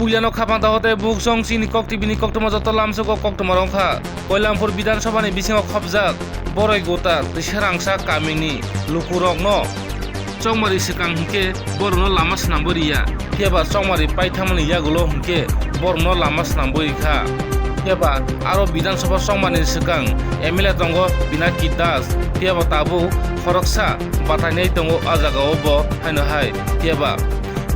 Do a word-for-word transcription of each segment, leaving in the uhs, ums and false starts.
Puilano khapang tahote bukhuk song chini kok T V ni koktwma joto lamsogo koktwma rwngkha. Koilampur Bidhan Sabha ni bisingo khopjak Boroi Guta tei Serangsa kamini lukurokno chongmari swkang hinkhe borokno lama swnamwi riya. Phiyaba chongmari paithangmani yagulo hinkhe borokno lama swnamwi rikha. Phiyaba aro Bidhan Sabha chongmani swkang M L A tongo Pinaki Das. Phiyaba tabuk khoroksa batainai tongo a jagao bo haino hai. Phiyaba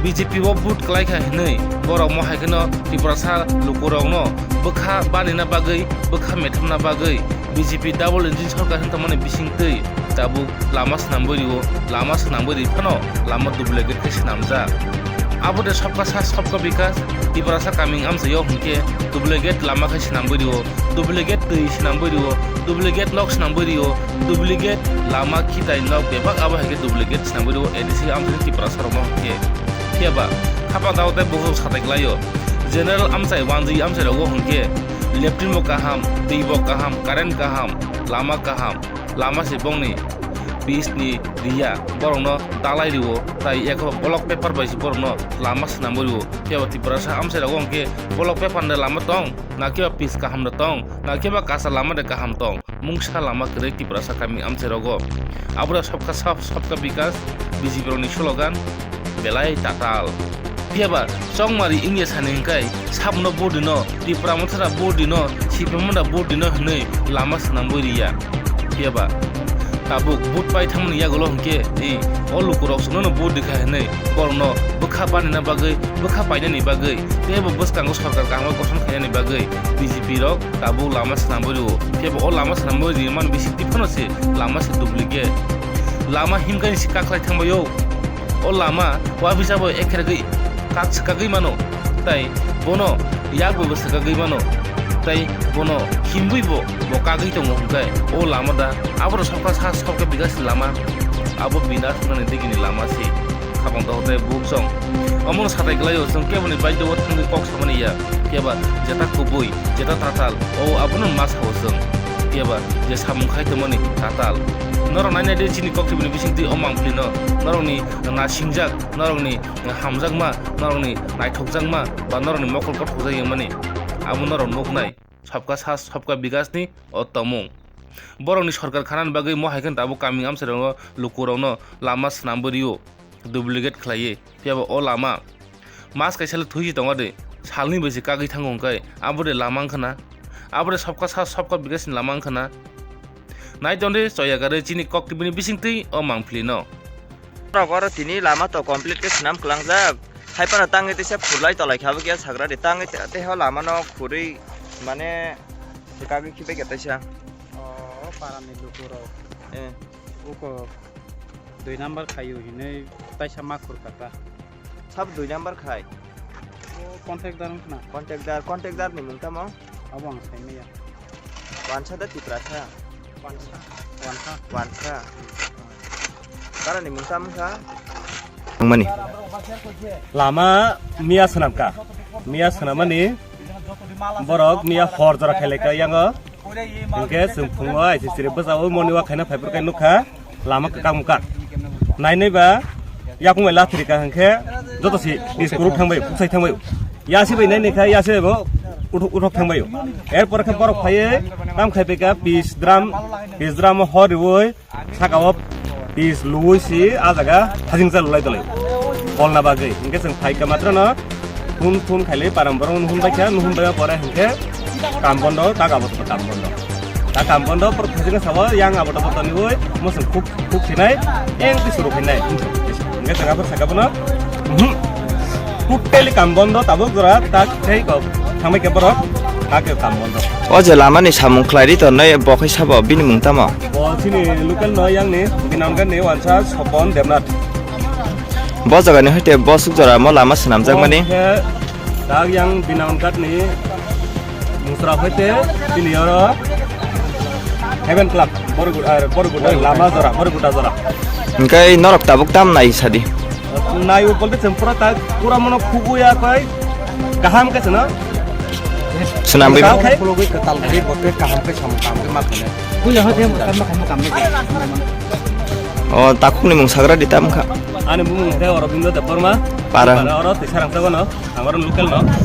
B J P o vote kwlaikha hinwi borok mo hai kheno Tiprasa lukurokno bwkha banina bagwi, bwkha methamna bagwi B J P double engine sorkar hwn tongmani bisingtwi tabuk lama swnamwi rio, lama swnamwi ri phano lama duplicate khe swnamjak. Abo de sabka sath sabka bikas, Tiprasa kaming amchaio hwnkhe duplicate lama khe swnamwi rio, duplicate twi swnamwi rio, duplicate nok swnamwi rio, duplicate lama khitai nok bebak abo hai khe duplicate swnamwi rio A D C amchaini Tiprasa rokno hwnkhe. Phiyaba khapang tahote bukhuk satai klaio. General amchai wanjwi amchai rogo hwnkhe leptrinbo kaham, twibo kaham, current kaham, lama kaham, lama se bongni pitch ni riya borokno dalai rio, tai eko block paper bai se borokno lama swnamwi rio. Phiyaba Tiprasa amchai rogo hwnkhe block paper ni lama tong, na kiba pitch kaham da tong, na kiba kasa lama de kaham tong. Mungsa lama kwrwi Tiprasa kami amchai rogo. Abura sabka sath sabka bikas B J P rokni slogan belai tatal. Phiyaba chongmari wngya sani hwnkhe sabono vote rino, Tipra Motha da vote rino, C P M da vote rino hwnwi lama swnamwi riya. Phiyaba tabuk vote pai thangmani yagulo hwnkhe tei o lukurok chwngno vote rikha hwnwi borokno bwkha banina bagwi, bwkha painani bagwi tei bo bwskango sorkar kaham gothon khainani bagwi B J P rok tabuk lama swnamwi rwo. Phiyaba o lama swnamwi rimani bisingtwi phano se lama se duplicate. Lama himkani se kaklai thangbaio. O lama uabisa bo ekhergwi kak swkagwi mano, tei bono yakbai bo swkagwi mano, tei bono himbwi bo, bo kagwi tongo hwnkhe o lama da aboro sabka sath sabka bikas lama abo bina thwngnani digini lama se. Khapang tahote bukhuk song. Omono satai klaio, chwng keboni baidyo o thangwi kok samani ya. Keba jeta kubui, jeta tatal, o abono ma sao chwng. Keba je samung khai tongmani tatal. Norok nainai de chini kok tibini bisingtwi o mangpili no. Norokni nasingjak, norokni hamjakma, norokni naithokjakma, ba norokni mokol kothokjak yangmani. Abo norok nuknai. Sabka sath, sabka bikas ni o tongmung. Borokni sorkar khanani bagwi mo hai khe tabuk kaming amchairokno, lukurokno lama swnamwi rio, duplicate khlaiwi. Phiyaba o lama mas kaisa le thwi se tongo de, salni bai se kagwi thango hwnkhe, abo de lama wngkha na? Abo de sabka sath, sabka bikas ni lama wngkha na? Nai tong de, choya gari chini kok tibini bisingtwi o mangpili no. Rok oro tini lama to complete khe swnam kwlangjak. Hai phano tangwi tisa khurlai tolai kha bo khe sagra di. Tangwi te, te ho lama no khurwi mane se kagwi khibai khe taisa. O, o para ni luku rok. Eh. Uko dui number khayu hinwi taisa ma khur kha ta. Sab dui number khai. O contact dar wngkha na? Contact dar, contact dar ni mung tamo? Abo ang sai maya. Wansa da Tiprasa? Wansa. Wansa. Wansa. Tara ni mung tamo kha? Wngmani. Lama miya swnam kha. Miya swnamani borok miya hor jora khailai kha yango. Hinkhe chwng phungo I C C rok bwsao moni o khaina phaiphuru khe nukha. Lama kwkang mwkang. Nainai ba yakung bai lathri ka hwnkhe joto si diskuruk thangbai, kuksai thangbai. Yasi bai nainai kha, yasi bai bo uthok, uthok thangbai. Erpor khe borok phaiwi tam khai bai kha pis drum, pis drum hor riwi saka o pis luwi si a jaga hajing cha lulai tolai. Kolna bagwi. Hinkhe chwng phai kha matrano. Thun thun khailai param borok nuhun bai kha, nuhun bai pore hinkhe kam bondo, tak abo to kam bondo. Tak kam bondo, por khajina sabo yang abo to botoni oi, mosong khuk khuk sinai, eng ti suru khainai. Hinkhe tang abo saka bono, mhm. Totally kam bondo, tabuk jora, tak thei kok, thamai khe borok, tak kam bondo. O je lama ni samung khlai ri tongnai, bo khai sabo, bini mung tamo? Bo chini local no yang ni, Binamgarh ni wansa Sopon Debnath. Bo jaga ni hoite bo suk jora mo lama swnamjak mani. Bo khe tak yang Binamgarh ni musra hoite chini oro Heaven Club, Borgu-, eh, Borguda lama jora, Borguda jora. Hingke norok tabuk tam nai sadi? Nai u bolte chwng pura tak, pura mono khubu ya koi, kaham khe chwngno. Swnamwi. Kaham khe? Khulugwi kwtal guri bo khe kaham khe samung kaham khe ma khainai. Puila hote mo kam ma khamu kam ma. O, takhukni mung sagra di tam kha. Ani bumung khe Aurobindo Debbarma. Para. Para oro tisa rang sago no, amaro local no.